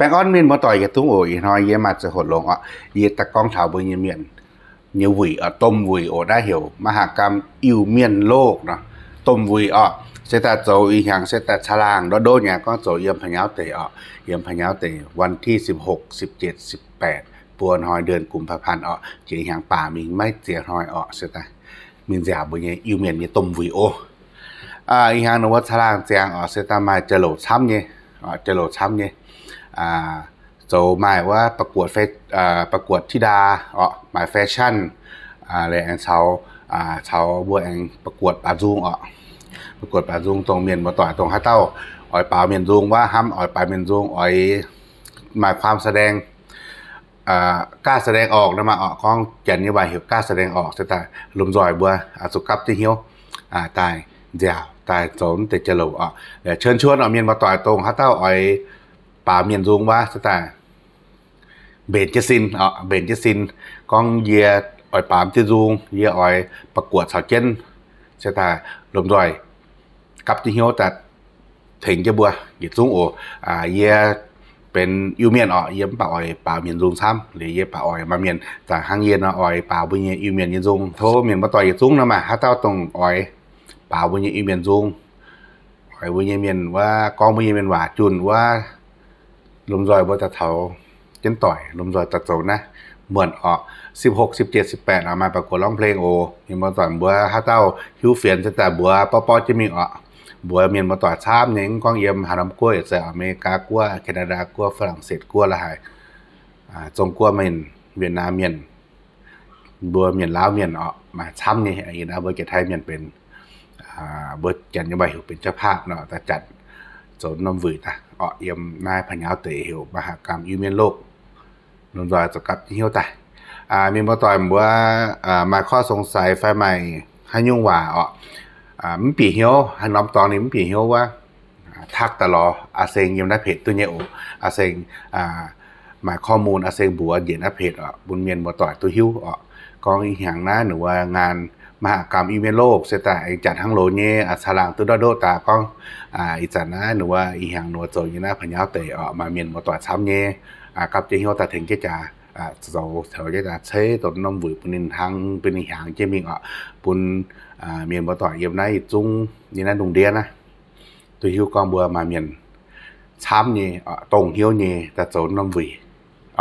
Baengh orn mienh muoz-doic yietc zungv oc. Ih hnoi yie maaih ziangh hoc longx oc, yie daaih gorngv taux mbuo nyei mienh nyei wuic oc, domh wuic oc, naaiv heuc มหกรรม Iu-Mienh Loh nor, domh wuic oc. Se daaih zoux ih hnyangx se daaih caangh laangh ndortv ndortv nyei, gorngv zoux yiem พะเยา deic oc, yiem พะเยา deic วันที่สิบหก สิบเจ็ด สิบแปด buo hnoi เดือนกุมภาพันธ์ oc, jiex hnyangx baac mingh maiv ziex hnoi oc, se daaih mingh nziaauc mbuo nyei Iu-Mienh nyei domh wuic oc. Ih hnyangx ninh mbuo caangh laangh ziangx oc, se daaih maaih jauv-louc camv nyei, jauv-louc camv nyei, zoux maaih wuov ประกวด thi đua oc, maaih fashion, liuz aengx caux, caux mbuo aengx ประกวด baaux nzung oc, ประกวด baaux nzung dongh mienh muoz-doic dongh haaix dauh oix baaux mienh nzung wuov, hnamv oix baaux mienh nzung, oix maaih ความแสดง กล้าแสดงออก nor maah oc, gorngv Janx nyei waac heuc กล้าแสดงออก se daaih lomh nzoih mbuo zuqc gapv jienv hnyouv daaih nziaauc daaih zoux deix jauv-louc oc. Liuz เชิญชวน oc, mienh muoz-doic dongh haaix dauh oix baaux mienh nzung wuov, se daaih mbenc jienv sin oc, mbenc jienv sin, gorngv yie oix baaux jienv nzung, yie oix ประกวด caux jienv, se daaih lomh nzoih gapv jienv hnyouv daaih tengx jienv mbuo yietc zungv oc. Yie benx Iu-Mienh oc, yie mv baac oix baaux mienh nzung camv. Liuz yie baac oix maaih mienh zanc hnangv yie nor oix baaux mbuo nyei Iu-Mienh nyei nzung. Tov mienh muoz-doic yietc zungv nor maah, haaix dauh dongh oix baaux mbuo nyei Iu-Mienh nzung, oix mbuo nyei mienh wuov gorngv mbuo nyei mienh waac junh wuov, lomh nzoih mbuo daaih taux jienv doic, lomh nzoih daaih zoux naaiv muonc oc. สิบหก สิบเจ็ด สิบแปด oc, maaih ประกวด ร้องเพลง oc. Mienh muoz-doic mbuo haaix dauh hiuv fienx se daaih mbuox borqv borqv jienv mingh oc. Mbuox mienh muoz-doic camv nyei, mv gorngv yiem haaix norm guoqv, yietc zeiz America guoqv, Canada guoqv, Faa^lan^setv guoqv la'haaix, Zong-Guoqv mienh, Wietc^nam mienh, mbuo mienh Laauv mienh oc, maaih camv nyei. Yie naaiv mbuo Janx-Taiv mienh benx, mbuo Janx nyei waac heuc benx เจ้าภาพ nor, daaih janx zoux norm wuic daaih oc, yiem naaiv พะเยา deic heuc มหกรรม Iu-Mienh Loh. Lomh nzoih zuqc gapv jienv hnyouv daaih. Mienh muoz-doic mbuo maaih ข้อสงสัย fai maaih haaix nyungc waac oc, mv bieqc hnyouv, haaix norm dorngx ninh mv bieqc hnyouv wuov, ทัก daaih lorz Aa Seng yiem naaiv เพจ duqv nyei oc. Aa Seng maaih ข้อมูล Aa Seng mbuox njiec naaiv เพจ oc, bun mienh muoz-doic duqv hiuv oc. Gorngv ih hnyangx naaiv ninh wuov งานมหกรรม Iu-Mienh Loh se daaih aengx janx hnangv loz nyei caangh laangh duqv ndortv ndortv daaih gorngv, ih zanc naaiv ninh wuov ih hnyangx ninh wuov zoux nyei naaiv พะเยา deic oc, maaih mienh muoz-doic camv nyei, gapv jienv hnyouv daaih tengx jienv jaax zoux ceix jienv daaih ceix dongh norm wuic bun ninh hnangv, bun ninh hiaangx jienv mingh oc, bun mienh muoz-doic yiem naaiv yietc zungv nyei naaiv lungh ndiev naaiv duqv hiuv gorngv mbuo maaih mienh camv nyei, dongh hnyouv nyei daaih zoux norm wuic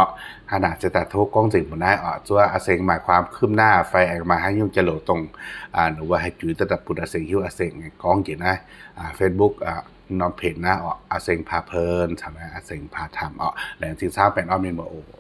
oc. Hnangv naaic se daaih tov gorngv nzengc mbuo naaiv oc. Zuov Aa Seng maaih ความคืบหน้า fai aengx maaih haaix nyungc jauv-louc dongh ninh mbuo haih juix duqv daaih bun Aa Seng hiuv, Aa Seng gorngv njiec naaiv Facebook norm เพจ naaiv oc. Aa Seng พาเพลิน caux naaiv Aa Seng พาทำ oc. Laengz zingh camv, baengh orn mienh muoz oc.